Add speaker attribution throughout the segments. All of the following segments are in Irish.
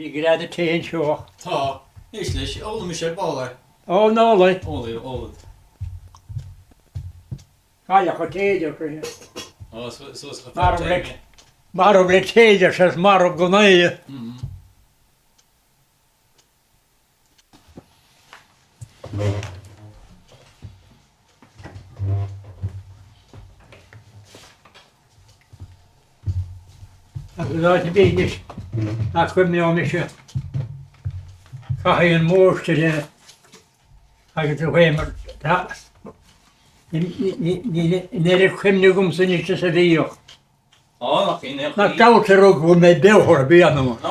Speaker 1: Bhí greadadh tae anseo.
Speaker 2: Tá. Éist leis, ólfaidh mise ar ball é.
Speaker 1: Ó, ná ól é.
Speaker 2: Ólfaidh, ólfad.
Speaker 1: Cailleach an tae, deir sé.
Speaker 2: Ó, suas go fear tae.
Speaker 1: Marbh le tae, deir sé, is marbh gan é. Agus áit ar bith anois nach gcuimhneoidh mise, caithfidh an mháistir é agus do ghaibh mar níl an oiread cuimhne agamsa anois is a bhíodh.
Speaker 2: Á, nach í, nach í.
Speaker 1: Nach dabht ar go bhfuil mé beo chor ar bith ann.
Speaker 2: Ó,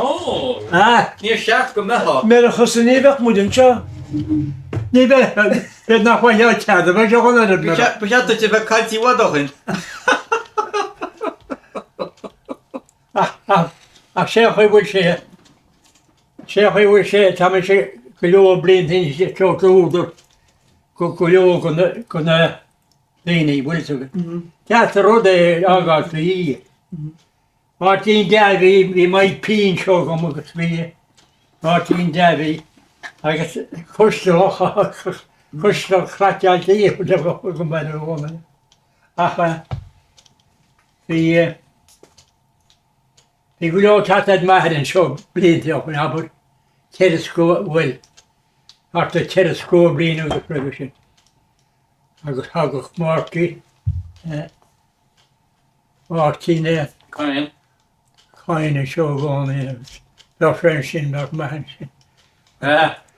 Speaker 2: níor cheart go mbeifeá.
Speaker 3: Murach thusa ní bheadh muid anseo.
Speaker 1: Ní bheadh, b'fhéidir nach bhfaighfeá cead a bheith anseo an oiread
Speaker 2: mar. Ba cheart duit a bheith caillte i bhfad ó shin.
Speaker 1: Ach sé an chaoi a bhfuil sé, sé an chaoi a bhfuil sé, tá mise go leor blianta anois ag tabhairt údar go leor go na daoine, bhfuil fhios agat. Deas an rud é a fhágáil faoi dhiaidh. Máirtín Davy, bhí Mike P anseo agam agus bhí Máirtín Davy agus coistealach coistealach craiceáilte agam ar an gcónaí. Ach bhí bhí go leor teacht ar m'athair anseo blianta ó shin, abair, ceithre scór, bhuel, thart ar cheithre scór bliain agus roimhe sin. Agus thagadh Máirtín, Máirtín
Speaker 2: Coyne.
Speaker 1: Coyne anseo i gcónaí agus bheadh sé ansin, bheadh maith ansin.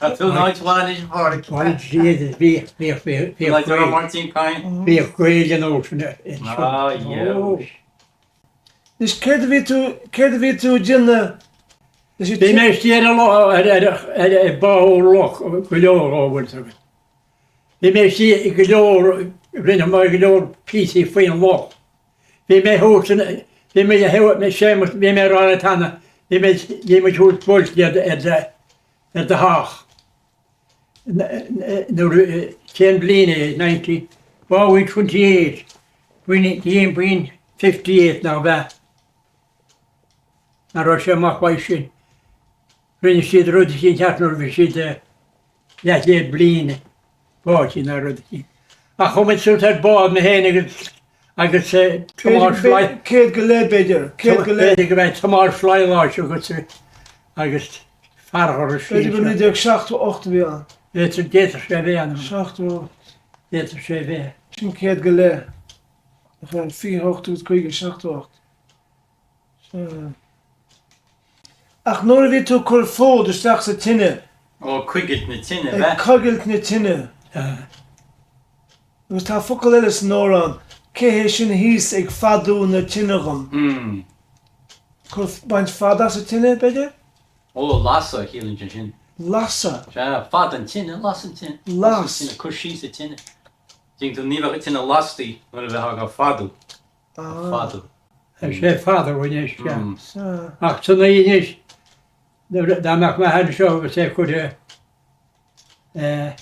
Speaker 2: Tá tú in áit mhaith anois a Pháraic.
Speaker 1: Bhuel, bhí, bhí, bhí, bhí,
Speaker 2: An áit a raibh Máirtín Coyne.
Speaker 1: Bhíodh Gaeilge an uair sin anseo.
Speaker 2: Ah, yeah.
Speaker 3: Anois céard a bhí tú, céard a bhí tú ag déanamh leis an
Speaker 1: Bhí mé istigh ar an loch, ar, ar, ar, ar báthadh loch go leor ó bhfuil fhios agat. Bhí mé istigh i go leor, rinne mé go leor píosaí faoin loch. Bhí mé thuas in, bhí mé, mé Séamus, bhí mé ag rá leat cheana, bhí mé, bhí muid thuas buailte ar, ar do, ar do theach. Nuair, cén bhliain é, 90, báthadh 28, faoin, faoin 58 nach bhea? Nach raibh sé amach uaidh sin. Rinne siad rud eicínt thart nuair a bhí siad leathchéad bliain báite ná rud eicínt. Ach chuaigh muid suas ar bád mé féin agus agus Tomás Fly.
Speaker 3: 100 go leith b'fhéidir, 100 go leith.
Speaker 1: B'fhéidir go mbeidh Tomás Laighléis agus agus Fearghar is
Speaker 3: B'fhéidir gur 1978 a bhí ann.
Speaker 1: B'fhéidir, d'fhéadfadh sé a bheith ann.
Speaker 3: 78.
Speaker 1: D'fhéadfadh sé a bheith.
Speaker 3: Sin 100 go leith. 28 agus 50, 78. Sea. Ach nuair a bhí tú ag cur fód isteach sa tine.
Speaker 2: Ó, ag coigilt na tine, ab ea?
Speaker 3: Ag coigilt na tine. Agus tá focal eile san amhrán, cé hé sin thíos ag fadú na tine dhom? Cur, baint fad as an tine, b'fhéidir?
Speaker 2: Ó, lasadh a chiallaíonn sé sin.
Speaker 3: Lasadh.
Speaker 2: Sea, fad an tine, las an tine.
Speaker 3: Las.
Speaker 2: Las an tine, cur síos an tine. Tuigeann tú, ní bheadh an tine lasta nuair a bheifeá á fadú. Fadú.
Speaker 1: Is é fadú anois, sea. Ach san oíche anois, nuair dá mbeadh m'athair anseo agus é curtha eh.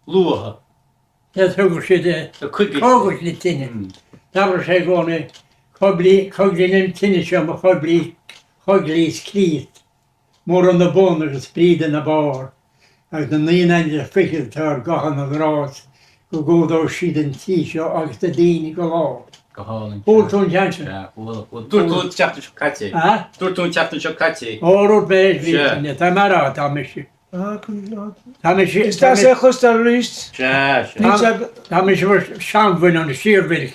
Speaker 2: Luatha.
Speaker 1: Sea, thugadh siad é.
Speaker 2: Coigilt
Speaker 1: na tine. D'abradh sé i gcónaí, Coiglíonn an tine seo mo choiglíos Críost. Muire ina bun agus Bríd ina barr, agus na naoi n-aingeal fichead atá ar gcathaoir na nGrást, go gcumhdóidh siad an tí seo agus na daoine go lá.
Speaker 2: Go hálainn.
Speaker 1: Chuala tú an ceann sin?
Speaker 2: Sea, chuala, chuala. Dúirt tú an tseachtain seo caite é.
Speaker 1: A?
Speaker 2: Dúirt tú an tseachtain seo caite é.
Speaker 1: Ó, dúirt mé é, bhí, tá mé a rá, tá mise. Tá mise.
Speaker 3: Is deas é a chloisteáil arís.
Speaker 2: Sea, sea.
Speaker 1: Tá mise mar seanbhuin an síorbhilc.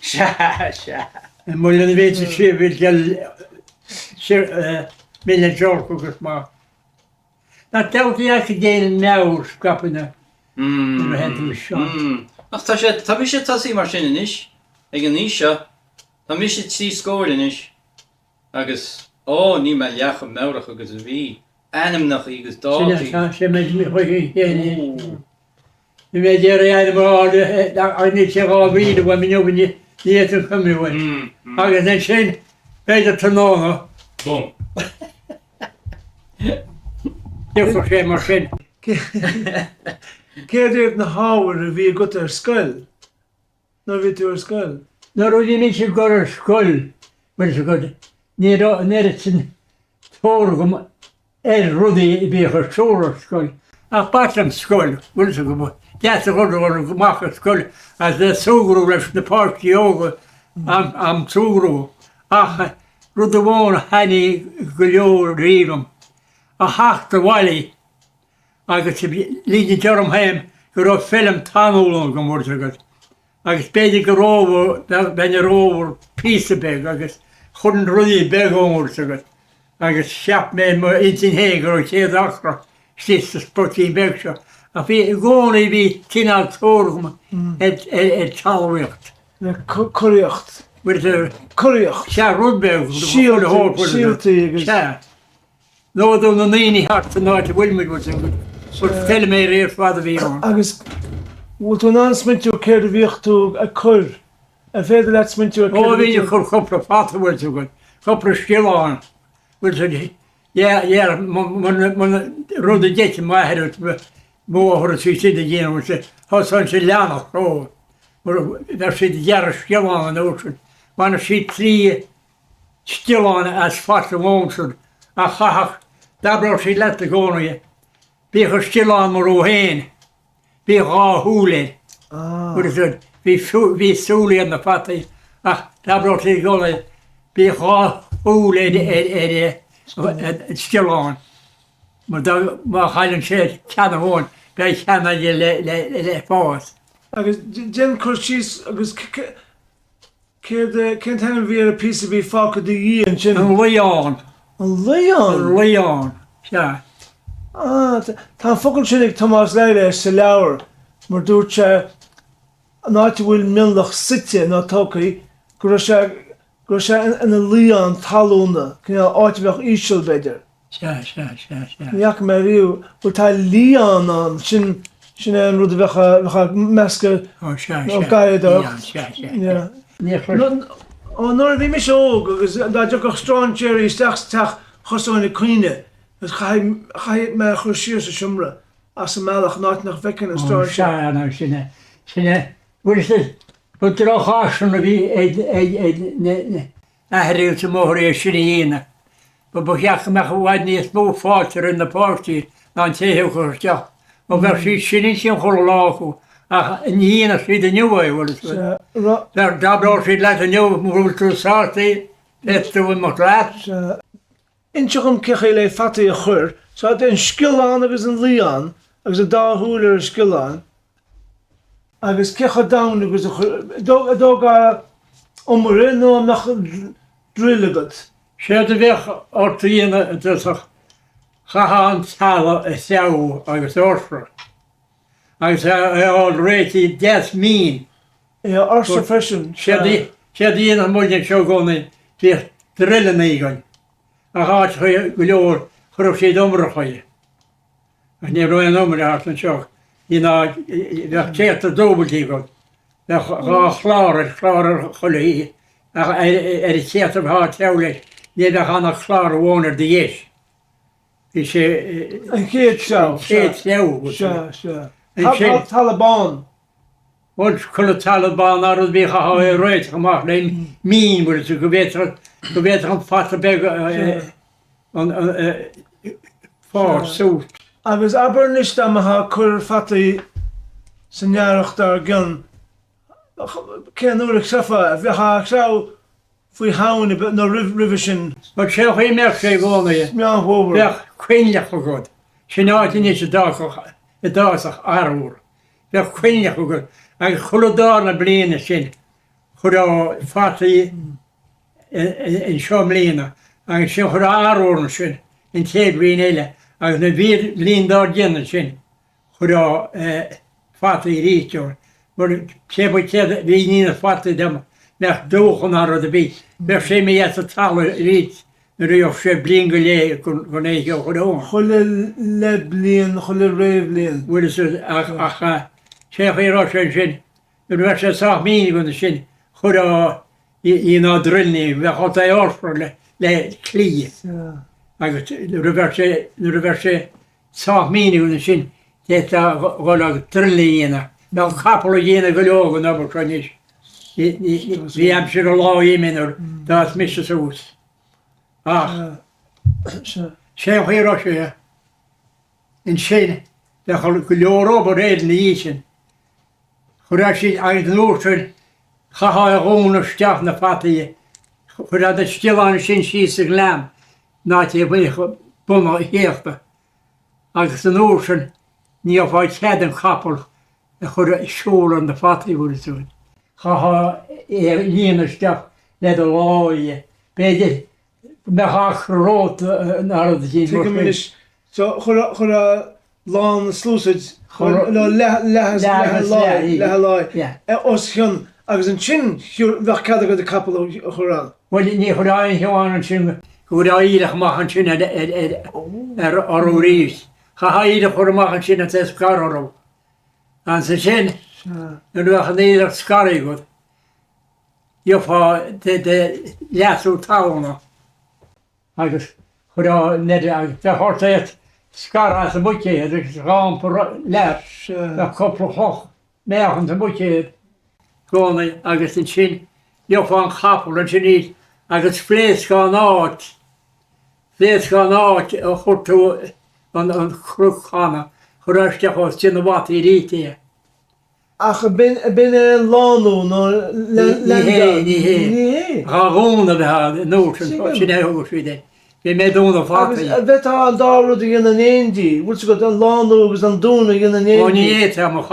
Speaker 2: Sea, sea.
Speaker 1: I mBaile na bhFéilte síorbhilc Mille Jorc agus má. Nach dabht é ach go dtéann an meabhair scaipthe na nuair a théann tú isteach.
Speaker 2: Ach tá sé, tá mise ag tosaí mar sin anois, ag an aois seo. Tá mise trí scóir anois agus, ó, níl mé leath chomh meabhrach agus a bhí. Ainmneacha agus dátaí.
Speaker 1: Sin é, sin é mo chuid féin. Bhí mé ag iarraidh ainm a fháil ach níl sé 2000 uaim inniu, ní fhéadfainn cuimhniú air. Agus ansin, b'fhéidir tráthnóna,
Speaker 2: Bum.
Speaker 1: Thiocfadh sé mar sin.
Speaker 3: Céard iad na hábhair a bhí agat ar scoil? Nuair a bhí tú ar scoil?
Speaker 1: Nuair a bhí mise ag dul ar scoil, bhfuil fhios agat, ní raibh an oiread sin tóir agam. Ar rudaí a bhíodh ar siúl ar scoil. Ach b'ait liom scoil, bhfuil fhios agat, ba deas a dhul amach ar scoil agus bheith ag súgradh leis na páistí óga am súgradh. Ach rud amháin a thaitnigh go leor riamh liom, a theacht abhaile agus ligint orm féin go raibh feilm talún agam, bhfuil fhios agat. Agus b'fhéidir go raibh, bheinn ag rómhar píosa beag agus chuirfinn rudaí beaga ann, bhfuil fhios agat. Agus cheap mé i m'intinn féin go raibh 100 acra istigh sa spotín beag seo. Ach bhí, i gcónaí bhí cineál tóir agam ar talmhaíocht.
Speaker 3: Le curaíocht. Curaíocht.
Speaker 1: Sea, rud beag.
Speaker 3: Síoltaí agus.
Speaker 1: Sea. Nó do na ndaoine thart san áit a bhfuil muid, bhfuil fhios agat, gur feilméaraí ar fad a bhí ann.
Speaker 3: Agus bhfuil tú in ann smaointiú céard a bhíodh tú ag cur? An féidir leat smaointiú ar
Speaker 1: céard a bhí tú. Ó, bhínn ag cur cúpla fata, bhfuil fhios agat, cúpla sciolán, bhfuil fhios agat, yeah, yeah, muna rud a deireadh m'athair agus mo mháthair is bhí siad ag déanamh, bhfuil fhios agat, thosóinnse ag leanacht leo, mar bheadh siad ag gearradh sciolán an uair sin, bhaineadh siad 3 sciolán as fata amháin sin ach chaithfeadh, d'abródh siad leat i gcónaí, bíodh an sciolán mar thú féin, bíodh 2 shúil air, bhfuil fhios agat, bhí, bhí súil ar na fataí ach d'abródh siad i gcónaí, bíodh 2 shúil ar, ar, ar an sciolán mar dá, má chailleann sé ceann amháin beidh ceann aige le, le, le fás.
Speaker 3: Agus déan cur síos agus Céard, cén t-ainm a bhí ar an píosa a bhí fágtha i do dhiaidh ansin?
Speaker 1: An Laoghan.
Speaker 3: An Laoghan?
Speaker 1: An Laoghan, sea.
Speaker 3: Ah, tá an focal sin ag Tomás Laighléis sa leabhar, mar dúirt sé, an áit a bhfuil Mionlach suite nó tógtha, go raibh sé, go raibh sé ina laoghan talúna, cineál áit a bheadh íseal, b'fhéidir.
Speaker 1: Sea, sea, sea, sea.
Speaker 3: Ní fhaca mé riamh. Bhuel, tá lián ann, sin, sin é an rud a bheadh a, bheadh á meascadh
Speaker 1: Ó, sea,
Speaker 3: nó
Speaker 1: sea.
Speaker 3: garraíodóireacht.
Speaker 1: Lián, sea, sea,
Speaker 3: Yeah.
Speaker 1: sea. Ní chlois.
Speaker 3: Ó, nuair a bhí mise óg agus dá dtiocfadh stráinséirí isteach sa teach thosóinn ag caoineadh agus chaithfidh, chaithfidh mé a chur siar sa seomra as an mbealach in áit nach bhfeicfinn an
Speaker 1: Ó,
Speaker 3: stráinséir.
Speaker 1: sea, nó sin é, sin é. Bhuel, sin, ba drochfhaisean a bhí ag, ag, ag na, na, athair agus a máthair é sin a dhéanamh. Ba ba cheart go mbeadh i bhfad níos mó fáilte roimh na páistí ná an té a thiocfadh isteach. Ó bheadh siad sin ansin chuile lá acu ach ní dhéanfadh siad inniu é, bhfuil fhios agat. Bheadh, d'abródh siad leat inniu mura bhfuil tú sásta, féadfaidh tú imeacht leat.
Speaker 3: Inis dhom cén chaoi le fataí a chur, so an sciolán agus an laoghan agus an dá shúil ar an sciolán. Agus cé chomh domhain agus a chuir, an dtógfá iomaire nó an mbeadh druil agat?
Speaker 1: Séard a bheadh ort a dhéanamh i dtosach, chaithfeá an talamh a threabhadh agus a orsradh, agus é a fháil réitithe deas mín.
Speaker 3: É a orsradh freisin,
Speaker 1: sea. Séard a dhéanadh muid anseo i gcónaí, bhíodh druileanna againn, ach áiteacha go leor chuireadh siad iomaireacha. Ach ní raibh aon iomaire thart anseo. Ní ná bheadh téata dúbailte agat. Bheadh 2 chlár ar chlár ar chuile thaobh ach ar an téata a bheifeá ag treabhadh leis ní bheadh ann ach clár amháin ar do dheis. Bhí sé.
Speaker 3: An chéad treabhadh.
Speaker 1: An chéad treabhadh.
Speaker 3: Sea, sea. Ansin. Talamh bán.
Speaker 1: Bhuel, chuile talamh bán ná rud bhíodh á réiteach amach le mín, bhfuil fhios agat, go bhféadfadh, go bhféadfadh an fata beag a. fás suas.
Speaker 3: Agus abair anois dá mbeifeá ag cur fataí san earrach dár gcionn, cén uair a threabhfá é? Bheifeá á threabhadh faoi Shamhain nó roimhe sin?
Speaker 1: Bhuel, sé an chaoi a mbeadh sé i gcónaí,
Speaker 3: Meán Fómhair.
Speaker 1: bheadh coinleach agat, sin áit anois a d'fhágfadh, a d'fhásfadh arbhar. Bheadh coinleach agat agus chuile darna bliain ansin chuirfeá fataí anseo i mbliana agus ansin chuirfeá arbhar ansin an chéad bhliain eile agus an bhliain dár gcionn ansin chuirfeá fataí arís ann mar cé ba céad a bhí ní na fataí dá mbeadh dúchan ná rud ar bith bheadh sé imithe as an talamh arís nuair a bheadh sé bliain go leith gon é a chur ann.
Speaker 3: Chuile leathbhliain, chuile rébhliain.
Speaker 1: Bhfuil fhios ach ach sé an chaoi a raibh sé ansin nuair a bheadh sé sách mín agat ansin chuirfeá Dhéanfá druileanna, bheadh ort é a orsradh le claí agus nuair a bheadh sé, nuair a bheadh sé sách mín agat ansin d'fhéadfá dhul agus druileanna a dhéanamh. Bheadh capall ag déanamh go leor den obair seo anois. Bhí aimsir an lá imithe nuair d'fhás mise suas. Ach. Sé an chaoi a raibh sé ansin bheadh go leor obair air ina dhiaidh sin. Chuirfeadh siad agus an uair sin chaithfeá a dhúnadh isteach na fataí, chuirfeá na sciolláin sin síos sa ghleann in áit a bheadh bun an chéachta agus an uair sin ní gheofá cead an capall a chur ag siúl ar na fataí bhfuil fhios agat. Chaithfeá é a líonadh isteach le do láimh, b'fhéidir go mbeadh acra romhat nó rud eicínt mar
Speaker 3: Tuigim
Speaker 1: sin.
Speaker 3: anois. So chuirfeá lán na sluasaid, nó leath leath leath láí, leath láí, os cionn agus ansin bheadh cead agat an capall a chur ann.
Speaker 1: Bhuel ní chuirfeá aon cheo ann ansin go gcuirfeá aoileach amach ansin ar orthu arís. Chaithfeá aoileach a chur amach ansin agus é scaradh orthu. Agus ansin nuair a bheadh an aoileach scartha agat, gheofá do leasú talúna agus chuirfeá an oiread agus bheadh ort é a scaradh as an mbuicéad agus dhá iompar leat, bheadh cúpla cloch meáchan sa mbuicéad i gcónaí agus ansin gheofá an capall ansin arís agus phléascfá an áit. Phléascfá an áit a chuir tú an cruach channa, chuirfeá isteach os cionn na bhfataí arís é.
Speaker 3: Ach ab in é an lánú nó
Speaker 1: Ní hé, ní hé. Ní hé. Dhá dhúnadh a bheith an uair sin, sin é a thugadh siad air. Bhí mé ag dúnadh
Speaker 3: fataí. Agus bhféadfá an dá rud a dhéanamh in éindí, bhfuil 's agat, an lánú agus an dúnadh a dhéanamh in éindí.
Speaker 1: Ó ní fhéadfá, mar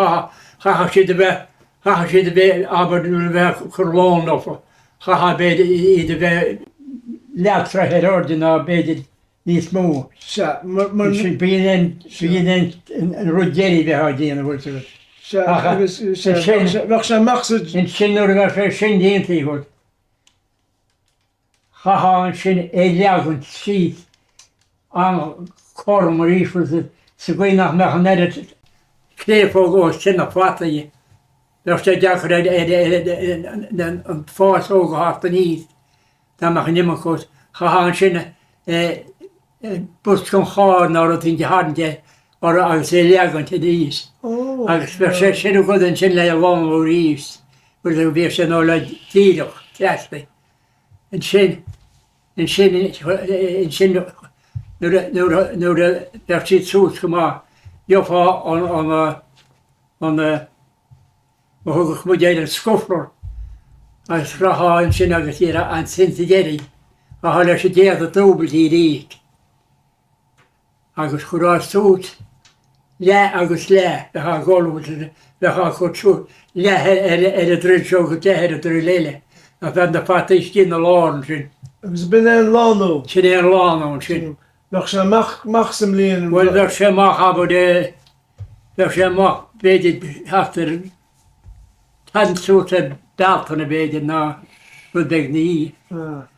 Speaker 1: chaithfeadh siad a bheith, chaithfeadh siad a bheith, abair, nuair a bheadh ag cur lán leofa, Chaithfeá b'fhéidir iad a bheith leath-troigh ar airde ná b'fhéidir níos mó.
Speaker 3: Sea, mar, mar.
Speaker 1: Sin, b'in an, b'in an rud deiridh a bheifeá ag déanamh, bhfuil 's agat.
Speaker 3: Sea, agus, sea, bheadh sé, bheadh sé amach sa.
Speaker 1: Ansin nuair a bheadh sé sin déanta agat, chaithfeá ansin é leagaint síos an-chothrom arís sa gcaoi nach mbeadh an oiread créafóg os cionn na fataí. Bheadh sé deacair ar an bhfásóg a theacht aníos dá mbeadh an iomarca os. Chaithfeá ansin bosca an chairr nó rud éicint a tharraingt orthu agus é a leagaint aníos. Agus bheadh sé sin agat ansin le lánú arís, bhíodh sé nó le díreach trasna. Ansin, ansin, ansin nuair a, nuair a, nuair a bheadh siad suas go maith, gheofá an, an, an, a thugadh muid air an scuffler agus rachfá ansin agus iarraidh ansin sa deiridh, rachfá leis an dtéad a dúbailtí arís agus chuirfeá suas leath agus leath, bheifeá ag dul, bheifeá ag cur suas leath ar an druil seo agus leath ar an druil eile ach bheadh na fataí istigh ina lár ansin.
Speaker 3: Agus b'in é an lánú?
Speaker 1: Sin é an lánú ansin.
Speaker 3: Bheadh sé amach, amach sa mbliain.
Speaker 1: Bhuel bheadh sé amach abair Bheadh sé amach b'fhéidir thart ar tarraingt suas ar Bealtaine b'fhéidir ná rud beag ina dhiaidh.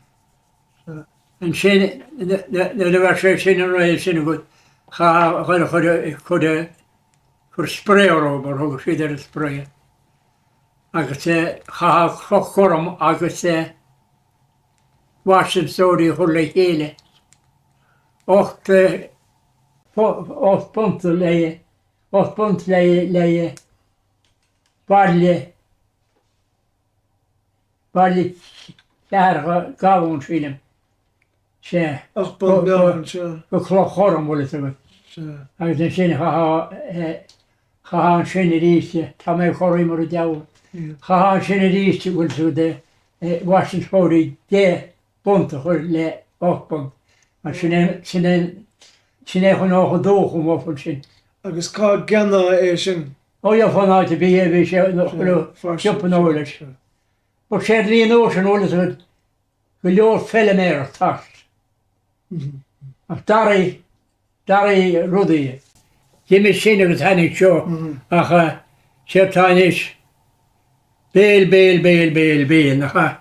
Speaker 1: Ansin nuair a bheadh sé sin an réidh sin agat chaithfeá chuir chuir spré orthu mar thugadh siad ar an spré agus chaithfeá cloch ghorm agus washing soda a chur le chéile. 8 8 bpunt le 8 bpunt le le bairille bairille ceathracha galún sílim. Sea.
Speaker 3: 8 bpunt meáchain, sea.
Speaker 1: Go cloch ghorm, bhfuil fhios agat.
Speaker 3: Sea.
Speaker 1: Agus ansin chaithfeá chaithfeá ansin arís, tá mé corraithe mar an diabhal. Chaithfeá ansin arís, bhfuil fhios agat, washing soda 10 bpunt a chur le 8 bpunt. Mar sin é, sin é, sin é chun an dúch chomh maith ansin.
Speaker 3: Agus cá gceannófá é sin?
Speaker 1: Ó gheofá in áit ar bith é, bhí sé ina chuile shiopa nó leis. But séard a bhí an uair sin, bhfuil fhios agat, go leor feiliméaracht thart. Ach d'athraigh, d'athraigh rudaí. D'imigh sin agus tháinig seo ach séard atá anois, béal, béal, béal, béal, béal, nach ea?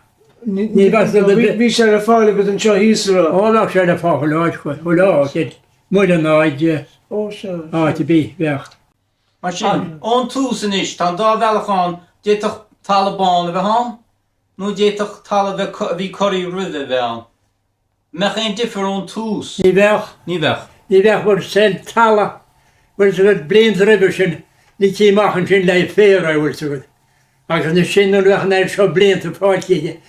Speaker 3: Ní bheadh sé Bhí sé le fáil agat anseo thíos a raibh?
Speaker 1: Ó bheadh sé le fáil chuile áit, chuile áit, Muileann áit, áit ar bith, bheadh.
Speaker 2: Mar sin, ón tús anois, tá an dá bhealach ann, d'fhéadfadh talamh bán a bheith ann, nó d'fhéadfadh talamh a bhí corraithe roimhe a bheith ann. Mbeadh aon difear ón tús?
Speaker 1: Ní bheadh.
Speaker 2: Ní bheadh.
Speaker 1: Ní bheadh mar is é an talamh, bhfuil fhios agat, blianta roimhe sin, ligtí amach ansin le féar é, bhfuil fhios agat. Agus ansin nuair a bheadh an oiread seo blianta fáilte aige,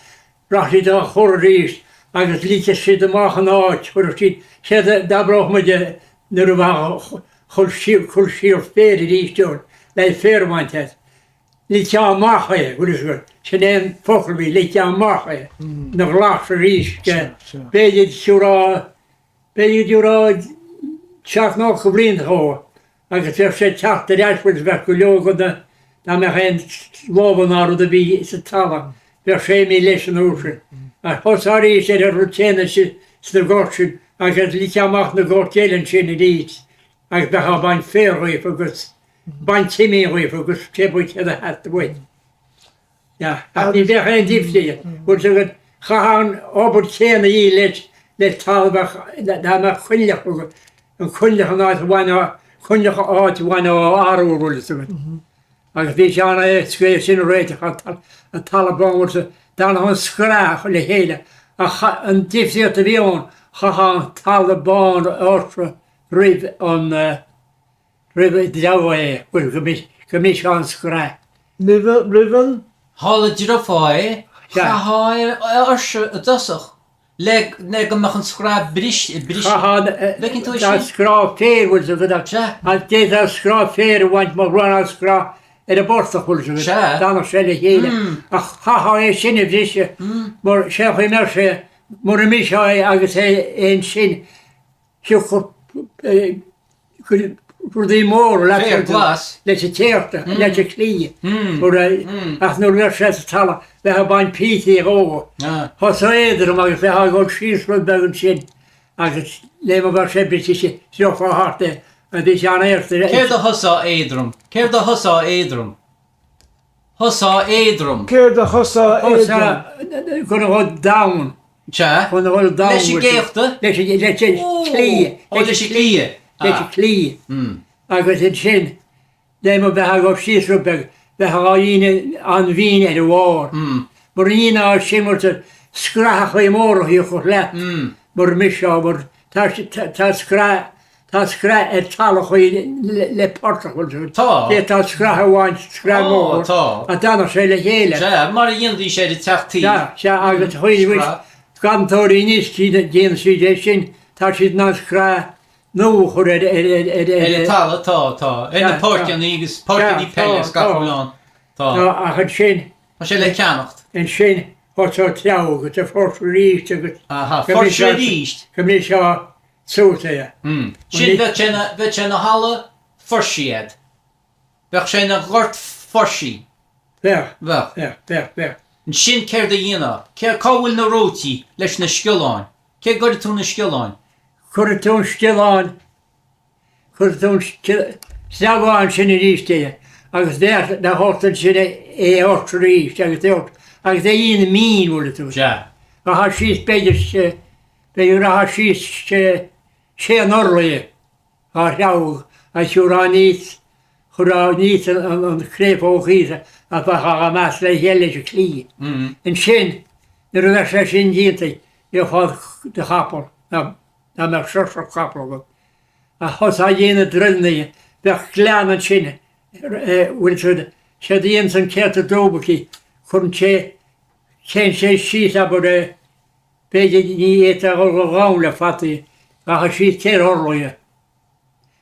Speaker 1: rachadh siad á chur arís. Agus ligfeadh siad amach an áit, chuirfeadh siad, séard a d'abródh muide nuair a bheadh cur siar, cur siar féir arís ann, le féar a bhaint as. Ligfeá amach é, bhfuil fhios agat, sin é an focal a bhí, ligfeá amach é, ina ghlas arís, b'fhéidir siúrá, b'fhéidir go dtiúrfá seacht nó ocht de bhlianta dhó agus bheadh sé ag teacht ar ais bhuel bheadh go leor de na, dá mbeadh aon lobhar ná rud ar bith sa talamh, bheadh sé imithe leis an uair sin. Ach thosófá arís ar an rud céanna sna goirt sin agus ligfeá amach na goirt eile ansin arís agus bheifeá ag baint féir dhaofa agus baint imín dhaofa agus cé bith céard a theastaigh uait. Ach ní bheadh aon difríocht, bhfuil fhios agat, chaithfeá an obair chéanna a dhéanamh leis, le talamh ach dá mbeadh coinleach agat, an coinleach an áit a bhainfeá, coinleach an áit a bhainfeá arbhar, bhfuil fhios agat. Agus bhí sé an-éasca é sin a réiteach, an talamh bán, bhfuil fhios agat, d'fhanfadh an scraith le chéile ach an difríocht a bhí ann, chaithfeá an talamh bán a fhorsadh roimh an, Roimh an dtreabhadh é, bhuel, go mbrisfeá an scraith.
Speaker 3: Roimh an.
Speaker 2: Shula dtreabhfá é, chaithfeá é a fhorsadh i dtosach, le le go mbeadh an scraith briste, briste.
Speaker 1: Chaithfeá
Speaker 2: Bhfeiceann tú é sin?
Speaker 1: scraith féir, bhfuil fhios agat,
Speaker 2: Sea.
Speaker 1: ach d'fhéadfá scraith féir a bhaint má bhruithfeá scraith ar an bportach, bhfuil fhios agat,
Speaker 2: Sea.
Speaker 1: d'fhanfadh sé le chéile. Ach chaithfeá é sin a bhriseadh, mar sé an chaoi a mbeadh sé, mura mbrisfeá é agus é ansin, Thiocfadh rudaí móra
Speaker 2: Féar glas.
Speaker 1: leis an céachta, leis an chlaí. Ach nuair a bheadh sé sa talamh, bheifeá ag baint píosaí dhó. Thosódh éadrom agus bheifeá ag dul síos rud beag ansin agus le má bheadh sé briste, shroichfeá thart é agus bhí sé an-éasca.
Speaker 2: Céard a thosódh éadrom? Céard a thosódh éadrom? Thosódh éadrom.
Speaker 3: Céard a thosódh éadrom?
Speaker 1: Thosódh go raibh domhan.
Speaker 2: Sea.
Speaker 1: Chun a dhul domhan.
Speaker 2: Leis an gcéachta?
Speaker 1: Leis an gclaí.
Speaker 2: Ó, leis an gclaí.
Speaker 1: Leis an gclaí. Agus ansin, le má bheifeá ag dul síos rud beag, bheifeá á dhéanamh an-mhín ar a bharr. Mura ndéanfá sin, mar scrathachaí móra a thiocfadh leat mura mbrisfeá, mar tá scraith Tá scraith ar talachaí le portach, bhfuil fhios agat.
Speaker 2: Tá.
Speaker 1: D'fhéadfá scraith a bhaint, scraith
Speaker 2: Ó,
Speaker 1: mhór,
Speaker 2: tá.
Speaker 1: ach d'fhanfadh sé le chéile.
Speaker 2: Sea, mar a dhéanfaidís ar an teach tuí.
Speaker 1: Sea, sea, agus chuir muid
Speaker 2: Scraith.
Speaker 1: garraíodóirí anois, déanann siad é sin, tá siad in ann scraith nua a chur ar, ar, ar, ar,
Speaker 2: Ar an talamh, tá, tá. Ar na
Speaker 1: Sea,
Speaker 2: páirceanna agus páirceanna
Speaker 1: Sea,
Speaker 2: peile
Speaker 1: tá,
Speaker 2: is gach
Speaker 1: tá.
Speaker 2: a bhfuil ann. Tá.
Speaker 1: Tá, ach ansin.
Speaker 2: Tá sé le ceannacht.
Speaker 1: Ansin, thosaigh treabhadh agus ag forsadh arís agus.
Speaker 2: Aha, forsadh arís.
Speaker 1: Go mbrisfeá suas é.
Speaker 2: Sin, bheadh sé ina, bheadh sé ina thalamh forsithe. Bheadh sé ina ghort forsithe.
Speaker 1: Bheadh.
Speaker 2: Bheadh.
Speaker 1: Bheadh, bheadh, bheadh.
Speaker 2: Ansin céard a dhéanfá? Cé, cá bhfuil na reoití leis na sciolláin? Cé gcuirfidh tú na sciolláin?
Speaker 1: Cuirfidh tú an sciolláin, cuirfidh tú an treabhadh ansin arís é agus bheadh, bheadh ort ansin é a fhorsadh arís agus é, agus é a dhéanamh mín, bhfuil tú.
Speaker 2: Sea.
Speaker 1: Rachadh síos b'fhéidir, B'fhéidir go rachadh síos sé n-orlaí á threabhadh agus thiúrfá aníos, chuirfeá aníos an chréafóg thíos ach bheifeá á meascadh le chéile leis an chlaí. Ansin, nuair a bheadh sé sin déanta, gheofá do chapall, dá mbeadh seirseach capall agat. Ach thosófá a dhéanamh druileanna, bheadh gleann ansin, bhfuil fhios agat, séard a dhéananns an céachta dúbailte, cuireann sé, téann sé síos, abair, é, B'fhéidir ní fhéadfá a dhul go domhain le fataí, rachadh síos ceithre orlaí.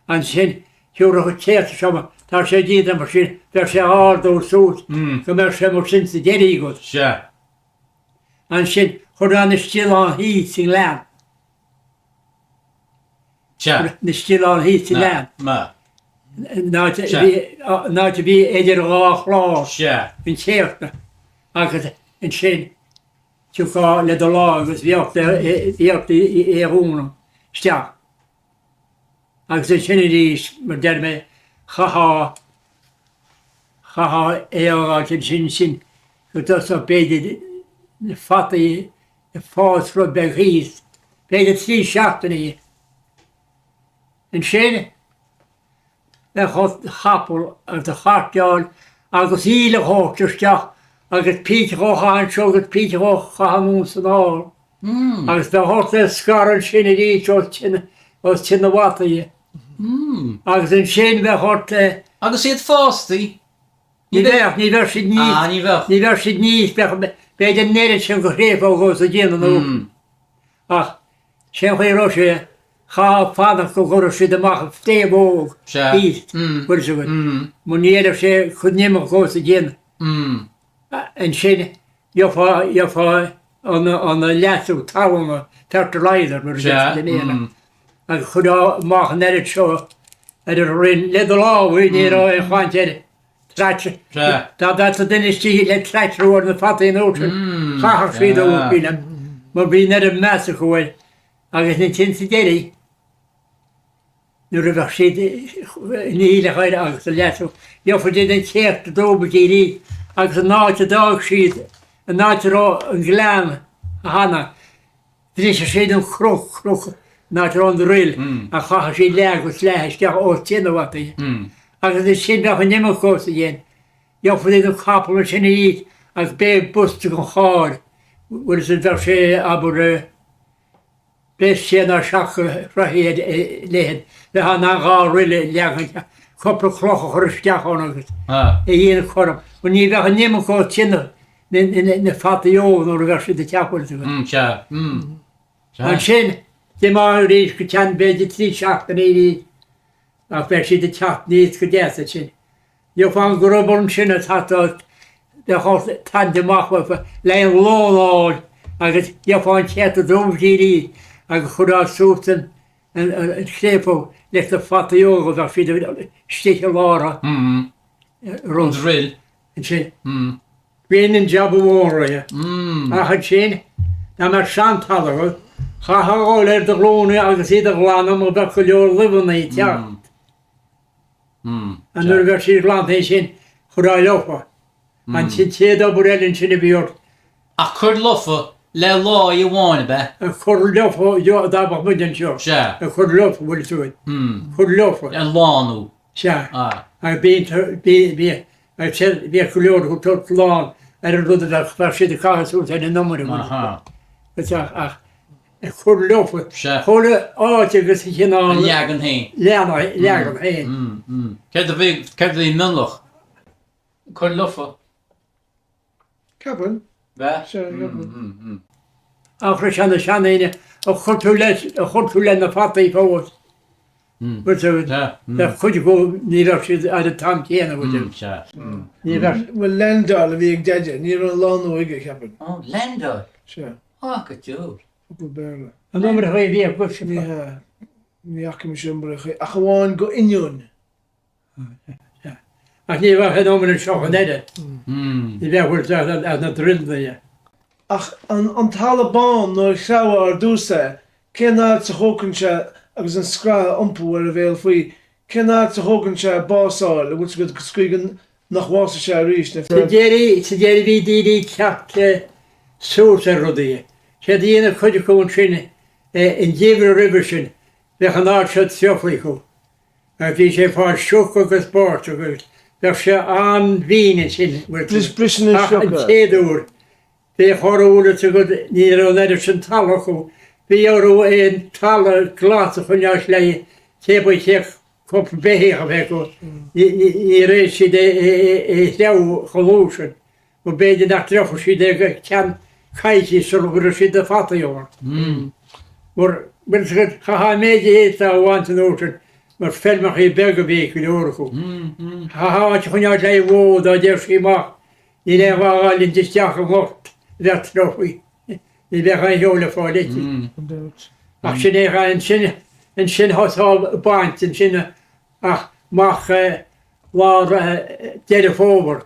Speaker 1: Ansin, thiúrfadh an céachta seo mar tá sé déanta mar sin, bheadh sé á ardú suas go mbeadh sé mar sin sa deireadh agat.
Speaker 2: Sea.
Speaker 1: Ansin, chuirfeá na stialláin thíos sa ngleann.
Speaker 2: Sea.
Speaker 1: Na stialláin thíos sa ngleann.
Speaker 2: Ma.
Speaker 1: An áit a bhí, an áit a bhí idir dhá chlár.
Speaker 2: Sea.
Speaker 1: An céachta. Agus ansin. Thiocfá le do lámh agus bhí ort bhí ort é a dhúnadh isteach. Agus ansin arís, mar deir mé, chaithfeá, chaithfeá é a fhágáilt ansin sin go dtosódh b'fhéidir na fataí ag fás rud beag thíos, b'fhéidir 3 seachtainí. Ansin. Bheadh ort do chapall a do chairteáil agus íle a thabhairt isteach agus píce dhá chaitheamh anseo agus píce dhá chaitheamh anonn san ár agus bheadh ort é a scaradh ansin arís os cionn os cionn na bhfataí agus ansin bheadh ort é
Speaker 2: Agus iad fástaí?
Speaker 1: Ní bheadh, ní bheadh siad níos,
Speaker 2: Ah, ní bheadh.
Speaker 1: ní bheadh siad níos, bheadh, b'fhéidir an oiread sin go chréafóg os a gcionn nó. Ach sé an chaoi a raibh sé, chaithfeá fanacht go gcuirfeadh siad amach an phréamh óg thíos, bhfuil fhios agat. Mar ní fhéadfadh sé chun imeacht os a gcionn. Ansin gheofá, gheofá an, an leasú talún, fertilizer mar a deir siad i mBéarla. Agus chuirfeá amach an oiread seo ar an roinn le do lámha, ní raibh aon chaint ar tractor. Dá dtagadh duine istigh le tractor ar na fataí an uair sin, chaithfeadh siad ó, sílim, mar bhí an oiread meas acu air. Agus ansin sa deireadh, nuair a bheadh siad in aoileach air agus a leasú, gheofá iad an chéachta dúbailte arís agus an áit a d'fhág siad, an áit a raibh an gleann cheana, Bhriseadh siad an chnoc, cnoc, an áit a raibh an druil, ach chaitheadh siad leath agus leath isteach os cionn na bhfataí. Agus ansin bheadh an iomarca os a gcionn. Gheofá iad an capall ansin arís agus b'é bosca an chairr, bhfuil fhios agat, bheadh sé, abair, breis sé nó seacht troithe ar leithead, bheifeá in ann dhá dhruil a leagan, cúpla cloch a chur isteach ann agus é a dhéanamh cothrom. Mar ní bheadh an iomarca os cionn na fataí óga nuair a bheadh siad ag teacht bhfuil fhios agat.
Speaker 2: Sea. Sea.
Speaker 1: Ansin, d'imeodh arís go ceann b'fhéidir trí seachtainí arís ach bheadh siad ag teacht aníos go deas ansin. Gheofá an gruball ansin ag teacht ort, bheadh ort tarraingt amach uafa le an lón a fháil agus gheofá an chéachta dubh di arís agus chuirfeá suas an chréafóg leis na fataí óga bheadh siad istigh i lár
Speaker 2: an druil.
Speaker 1: Ansin, b'in an jab ba mhó é. Ach ansin, dá mbeadh seantalamh agat, chaithfeá a dhul ar do ghlúine agus iad a ghlanadh mar bheadh go leor luibheanna ag teacht. Nuair a bheadh siad glanta ansin, chuirfeá leofa. Ansin, chéad obair eile ansin a bhí ort.
Speaker 2: Ach cur leofa le láí amháin, ab ea?
Speaker 1: Ag cur leofa, dá mbeadh muid anseo.
Speaker 2: Sea.
Speaker 1: Ag cur leofa, bhfuil fhios agat. Cur leofa.
Speaker 2: A lánú.
Speaker 1: Sea. Agus bíonn, bhí, bhí, bhíodh go leor acu tabhairt lán ar an rud a bheadh, bheadh siad ag caitheamh suas ar an iomaire. Ach, ach ag cur leofa.
Speaker 2: Sea.
Speaker 1: Chuile áit agus a chineál.
Speaker 2: A leagan féin.
Speaker 1: Leagan féin.
Speaker 2: Céard a bhí, céard a bhí i mionlach? Cur leofa.
Speaker 3: Ceapaim.
Speaker 2: Bheadh?
Speaker 3: Sea, ceapaim.
Speaker 1: Ach raibh sé na seandaoine a chuir tú leis, a chuir tú le na fataí fós. Bhfuil tú, bheadh cuid acu, ní bheadh siad ar an t-am céanna, bhfuil tú.
Speaker 2: Sea.
Speaker 1: Ní bheadh.
Speaker 3: Bhuel, landáil a bhí ag Deaide, ní raibh an lánú aige, ceapaim.
Speaker 2: Ó, landáil?
Speaker 3: Sea.
Speaker 2: Á, go deo.
Speaker 3: Focal Béarla.
Speaker 1: An iomarca a bhí agaibhse.
Speaker 3: Ní hea. Ní fhaca mise iomarca, ach amháin go oinniúin.
Speaker 1: Ach ní bheadh an iomarca seo chun eile. Ní bheadh bhfuil as na druileanna.
Speaker 3: Ach an talamh bán nuair a threabhfá ar dtús é, cén fhad 's a thógann sé agus an scraith a iompú ar a bhéal faoi, cén fhad 's a thógann sé bás a fháil, an bhfuil 's agat, go scaoileann nach bhfásfaidh sé arís, na
Speaker 1: Sa deireadh, sa deireadh bhí daoine ag teacht suas ar rudaí. Séard a dhéanadh cuid acu ansin an geimhreadh roimhe sin, bheadh an áit seo treofa acu. Bhí sé ag fáil sioc agus báisteach agus bheadh sé an-mhín ansin
Speaker 3: Briseann an
Speaker 1: ach
Speaker 3: sioc
Speaker 1: an chéad uair bhíodh orthu bhfuil fhios agat ní raibh an oiread sin talamh acu, bhí orthu an talamh glas a choinneáil le cé ba chéad cúpla beithíoch a bheith acu, níor fhéad siad é a threabhadh chomh luath sin. Nó b'fhéidir nach dtreofadh siad é go ceann coicíse sula gcuirfeadh siad na fataí ann. Mar, bhfuil fhios agat, chaithfeá an méid a d'fhéadfá a bhaint an uair sin, mar feilmeachaí beaga a bhí ag go leor acu. Chaithfeá áit a choinneáilt le haghaidh bhó dá dtéadh sí amach, níl aon mhaith a dhul isteach i ngort a bheadh treofaí. Ní bheadh aon cheo le fáil aici. Ach sin é, ansin, ansin thosódh ag baint, ansin ach amach lár Deireadh Fómhair.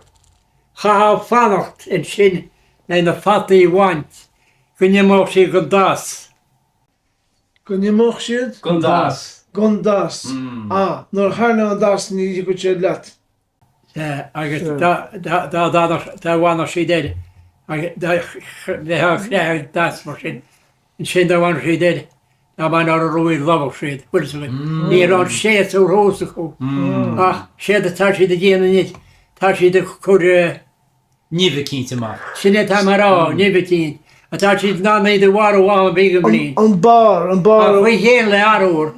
Speaker 1: Chaithfeá fanacht ansin le na fataí a bhaint go n-imeodh siad gon das.
Speaker 3: Go n-imeodh siad?
Speaker 2: Gon das.
Speaker 3: Gon das. Ah, nuair a tharla an das ní thiocfadh siad leat.
Speaker 1: Sea, agus dá bhfanfadh siad air, agus dá mbeifeá ag creathadh das mar sin, ansin dá bhfanfadh siad air, dá mbeinn orthu ruaig lobhadh siad, bhfuil fhios agat. Ní raibh an séasúr thuas acu. Ach séard atá siad ag déanamh anois, tá siad ag cur.
Speaker 2: Nimh eicínt amach.
Speaker 1: Sin é atá mé a rá, nimh eicínt. Atá siad in ann iad a mharú am ar bith den bhliain.
Speaker 3: An barr, an barr.
Speaker 1: An chaoi chéanna le arbhar.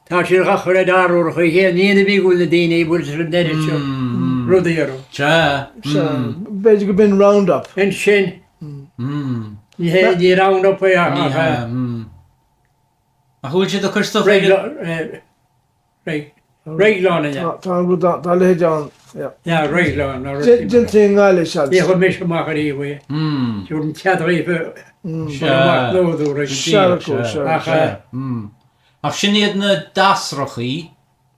Speaker 1: Tá siad á chur ar arbhar an chaoi chéanna. Ní ina bhí go bhfuil na daoine a bhfuil an oiread seo rudaí orthu.
Speaker 2: Sea.
Speaker 3: Sea. B'fhéidir go b'in Roundup.
Speaker 1: Ansin. Ní hé, ní Roundup é ach.
Speaker 2: Ní hea, mm. Ach bhfuil siad ag cur stuif ag an.
Speaker 1: Reglone, yeah.
Speaker 3: Tá an rud ann, tá a leithéid ann, yeah.
Speaker 1: Yeah, Reglone, nó rud timpeall.
Speaker 3: Déanta i nGaillimh, seans.
Speaker 1: Ní chuir mise amach ariamh é. Tabhair an cead dhaofa cur amach nádúr ag an
Speaker 3: Sea, sea,
Speaker 1: Ach,
Speaker 3: sea.
Speaker 2: Ach sin iad na dasrachaí,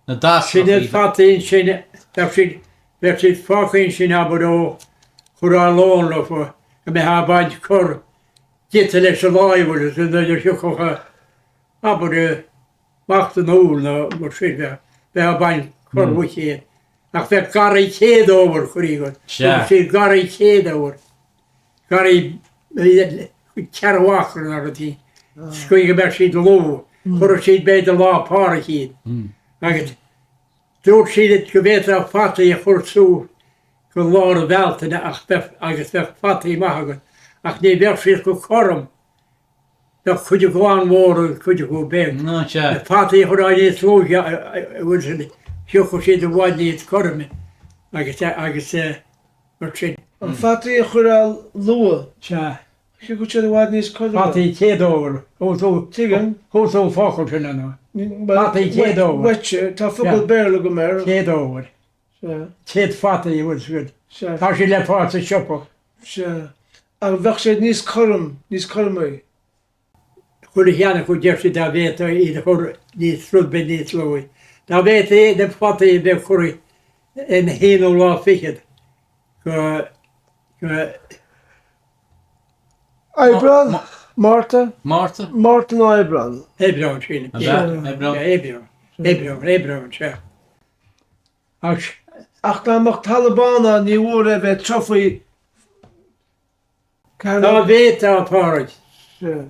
Speaker 2: na dasrachaí.
Speaker 1: Sin iad fataí ansin, bheadh siad, bheadh siad fágtha ansin abair ó chuirfeá lón leofa go mbeifeá ag baint corr giota leis an láimh agus nuair a thiocfadh abair amach san Iúil nó mar sin bheadh, bheifeá ag baint corr bhuicéad ach bheadh garraí chéad fhómhair chuirí go,
Speaker 2: Sea.
Speaker 1: thugadh siad garraí chéad fhómhair, garraí ceathrú acra nó rudaí, sa chaoi go mbeadh siad luath, chuirfeadh siad b'fhéidir Lá Pádraig iad agus dúirt siad go bhféadfá fataí a chur suas go lár an Bhealtaine ach bheadh, agus bheadh fataí maith agat ach ní bheadh siad chomh cothrom Bheadh cuid acu an-mhór agus cuid acu beag.
Speaker 2: Ná sea.
Speaker 1: Na fataí a chuirfeá níos luaithe a bhfuil siad, thiocfadh siad i bhfad níos cothroime agus agus mar sin.
Speaker 3: An fataí a chuirfeá luath.
Speaker 1: Sea.
Speaker 3: Thiocfadh siad i bhfad níos cothroime.
Speaker 1: Fataí chéad fhómhair.
Speaker 3: Tuigim.
Speaker 1: Chuala tú an focal sin nó? Fataí chéad fhómhair.
Speaker 3: Wet, tá focal Béarla agam air.
Speaker 1: Chéad fhómhair.
Speaker 3: Sea.
Speaker 1: Céad fataí a bhfuil siad.
Speaker 3: Sea.
Speaker 1: Tá siad le fáil sa siopa.
Speaker 3: Sea. Ach bheadh siad níos cothrom, níos cothromaí.
Speaker 1: Chuile cheann acu deir siad dá bhféadfá iad a chur níos, rud beag níos luaithe. Dá bhféadfaí na fataí a bheith curtha an haonú lá fichead go, go.
Speaker 3: Aibreán? Márta?
Speaker 2: Márta?
Speaker 3: Márta nó Aibreán?
Speaker 1: Aibreán, sílim.
Speaker 2: Ab ea? Aibreán.
Speaker 1: Aibreán. Aibreán, Aibreán, sea. Ach.
Speaker 3: Ach dá mbeadh talamh bán ann ní mhór é bheith trofaí
Speaker 1: Dá bhféadfá, a Phádraig.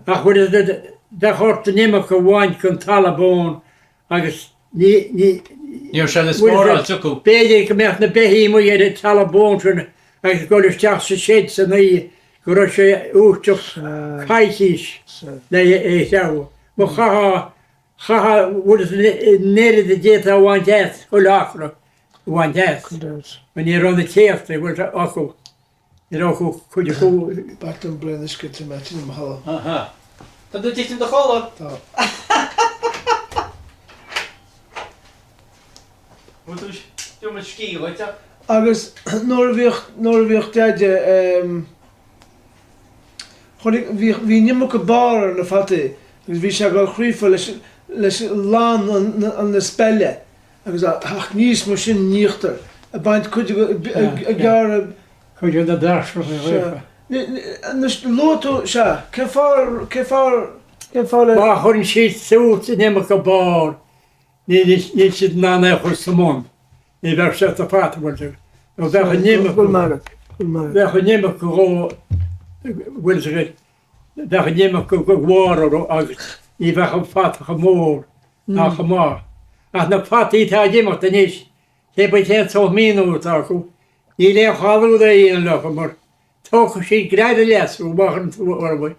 Speaker 1: Ach bhfuil fhios agat, bheadh ort an iomarca a bhaint den talamh bán agus ní, ní,
Speaker 2: Ní raibh sé le spáráil acu.
Speaker 1: B'fhéidir go mbeadh na beithígh amuigh ar an talamh bán sin agus ag dul isteach sa seid san oíche go raibh sé uaisteach coicís le é a threabhadh. Má chaithfeá Chaithfeá, bhfuil fhios agat, an oiread a d'fhéadfá a bhaint as, chuile acra a bhaint as. Mar ní raibh na céadta, bhfuil fhios acu, ní raibh acu cuid acu.
Speaker 3: B'ait liom braon uisce te mé titim i mo chodladh.
Speaker 2: Aha. Tá tú ag titim i do chodladh?
Speaker 3: Tá.
Speaker 2: Bhfuil tú, tabharfaidh muid scíth dhuit ach.
Speaker 3: Agus nuair a bhíodh, nuair a bhíodh Deaide, ehm, chonaic, bhíodh, bhí an iomarca barr ar na fataí agus bhí sé ag dul chríofa leis, leis lann an, an, na speile agus a theacht aníos mar sin in íochtar, ag baint cuid de, ag, ag gearradh.
Speaker 1: Cuid de na dreasracha
Speaker 3: Sea. Anois, luaigh tú, sea, cén fáth, cén fáth, cén fáth le.
Speaker 1: Má chuireann siad suas an iomarca barr, Níl siad in ann é a chur sa mbun. Ní bheadh sé sa fata, bhfuil tú. Nó bheadh an iomarca, bheadh an iomarca dhó, bhfuil fhios agat, bheadh an iomarca go bharr orthu agus ní bheadh an fata chomh mór ná chomh maith. Ach na fataí atá ag imeacht anois, cé bith cén sórt míniú atá acu, níl aon chall úd a dhéanamh leo mar tógfaidh siad gread a leasú amach an orthu.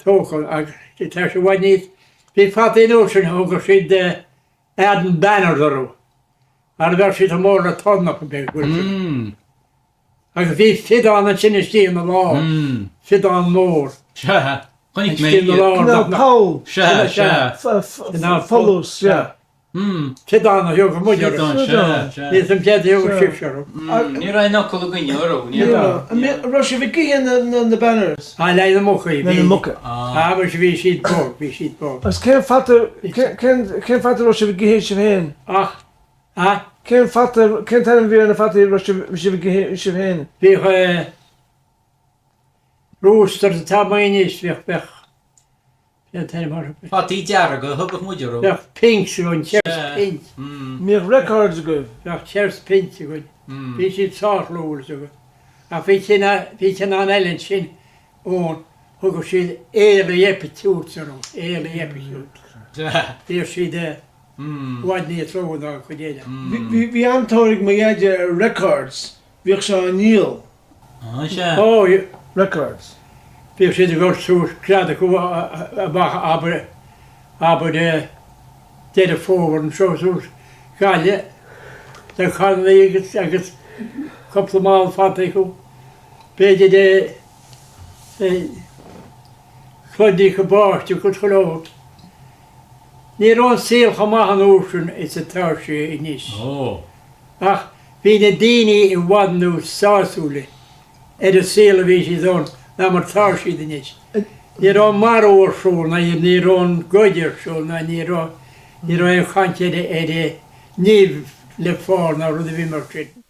Speaker 1: Tógfaidh agus tá sé i bhfad níos, bhí fataí an uair sin thugadh siad Arden Banners orthu mar bheadh siad chomh mór le tornapa beag bhfuil fhios agat. Agus bhí fiodán ansin istigh ina lár, fiodán mór.
Speaker 2: Sea, chonaic mé
Speaker 1: Istigh ina
Speaker 2: iad.
Speaker 1: lár.
Speaker 3: Cineál poll.
Speaker 2: Sea, sea.
Speaker 3: Folús, sea.
Speaker 1: Fiodán a thugadh muid orthu.
Speaker 2: Fiodán, sea, sea.
Speaker 1: Níl 'fhios a'm céard a thugadh sibhse orthu.
Speaker 2: Ní raibh aon fhocal againne orthu, ní raibh.
Speaker 3: Ní raibh. An raibh sibh ag ithe na banners?
Speaker 1: Ah, le na mucaí.
Speaker 3: Le na muca.
Speaker 1: Ah, bhí bhí siad bog, bhí siad bog.
Speaker 3: Agus cén fata, cén, cén fata a raibh sibh ag ithe sibh féin?
Speaker 1: Ach, ah?
Speaker 3: Cén fata, cén t-ainm a bhí ar na fataí a raibh sibh, bhí sibh ag ithe sibh féin?
Speaker 1: Bhíodh eh, roosters atá amuigh anois, bhíodh, bheadh,
Speaker 2: Fataí dearga a thugadh muid orthu.
Speaker 1: Bheadh pinks againn, Chers pink.
Speaker 3: Mbíodh records agaibh?
Speaker 1: Bheadh Chers pinks againn. Bhí siad sách luath againn. Ach bhí ceann, bhí ceann eile ansin ón, thugadh siad Early Epitutes orthu, Early Epitutes. Bhíodh siad i bhfad níos luaithe ná an chuid eile.
Speaker 3: Bhí, bhí an-tóir ag mo dheaide ar records, bhíodh sé á ndíol.
Speaker 2: Á, sea.
Speaker 1: Ó,
Speaker 3: Records.
Speaker 1: Bhíodh siad ag dul suas gread acu amach abair, abair i Deireadh Fómhair anseo suas Gaillimh le carrannaí agus, agus cúpla mála fataí acu. B'fhéidir i, i. Pludaí cabáiste agus chuile shórt. Ní raibh an saol chomh maith an uair sin is atá sé anois. Ach bhí na daoine i bhfad níos sásúla ar an saol a bhí siad ann ná mar atá siad anois. Ní raibh an marú ar siúl ná ní raibh an goid ar siúl ná ní raibh ní raibh aon chaint ar ar nimh le fáil ná rud ar bith mar sin.